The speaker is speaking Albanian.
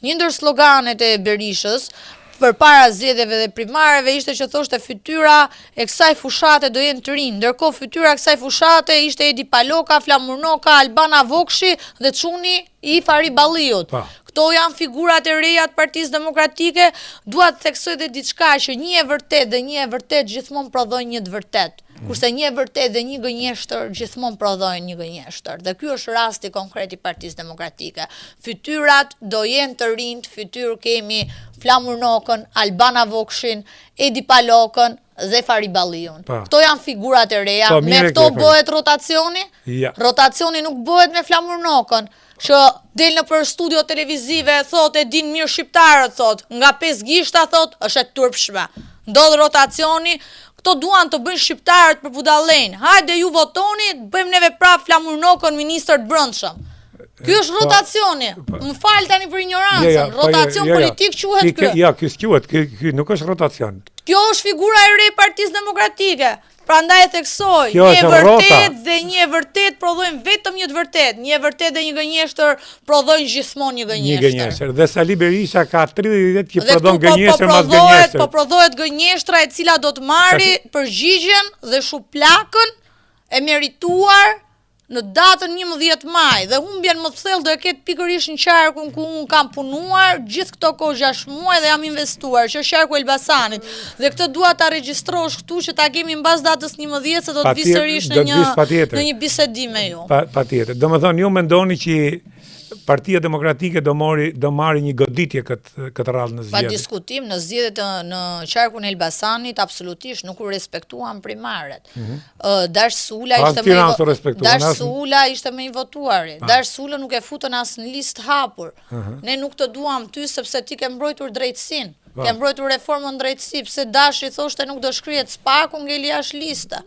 Një ndër sloganet e Berishës përpara zgjedhjeve dhe primareve ishte që thoshte fytyra e kësaj fushate do jenë të rinj. Ndërkohë fytyra e kësaj fushate ishte Edi Paloka, Flamur Noka, Albana Vokshi dhe çuni i Fahri Balliut. Po. Këto janë figurat e reja të Partisë Demokratike. Dua të theksoj dhe diçka që një e vërtetë dhe një e vërtetë gjithmonë prodhojnë një të vërtetë. Kurse një e vërtetë dhe një gënjeshtër gjithmonë prodhojnë një gënjeshtër. Dhe ky është rasti konkret i Partisë Demokratike. Fytyrat do jenë të rinjtë, fytyrë kemi Flamur Nokën, Albana Vokshin, Edi Palokën dhe Fahri Balliun. Po. Këto janë figurat e reja. Po, Me mirë e këto ke, bëhet rotacioni? Ja. Rotacioni nuk bëhet me Flamur Nokën, që del nëpër studio televizive, thot e din mirë shqiptarët, thot, nga pesë gishta, thot, është e turpshme. Ndodh rotacioni, këto duan të bëjnë shqiptarët për budallenj. Hajde ju votoni, të bëjmë neve prapë Flamur Nokën ministër të brendshëm. Ky është Po, rotacioni. Më fal tani për ignorancën. Jo, jo, po, jo, Rotacion jo, jo. politik quhet Ky- ky. Ja, ky s'quhet, ky ky nuk është rotacion. Kjo është figura e re e Partisë Demokratike. Prandaj e theksoj, Kjo një e është rrota. vërtetë dhe një e vërtetë prodhojnë vetëm një të vërtetë, një e vërtetë dhe një gënjeshtër prodhojnë gjithmonë një Një gënjeshtër. gënjeshtër. Dhe Sali Berisha ka 30 vjet që Dhe këtu prodhon po, po gënjeshtër mas prodhohet, gënjeshtër. po prodhohet gënjeshtra e cila do të marri përgjigjen dhe shuplakën e merituar në datën 11 maj dhe humbjen më të thellë do e ketë pikërisht në qarkun ku unë kam punuar gjithë këto kohë 6 muaj dhe jam investuar, që është qarku Elbasanit. Dhe këtë dua ta regjistrosh këtu që ta kemi mbas datës 11 se do të vi Patjetër, sërish në do të një vish patjetër. në një bisedim me ju. Pa, patjetër. Do më thonë, ju mendoni që Partia Demokratike do mori do marrë një goditje këtë këtë radhë në Pa zgjedhje. diskutim, në zgjedhjet në qarkun e Elbasanit absolutisht nuk u respektuan primaret. Ë, Dash Sula Mhm. Pa, ishte në më i Tiranë vo- s'u respektuan, Dash as- Sula ishte më i votuari. Dash Sula nuk e futën as në listë hapur. Ne nuk të duam ty sepse ti ke mbrojtur drejtësinë. Ke mbrojtur reformën drejtësi, pse Dashi thoshte nuk do shkrihet SPAK-u ngeli jashtë liste.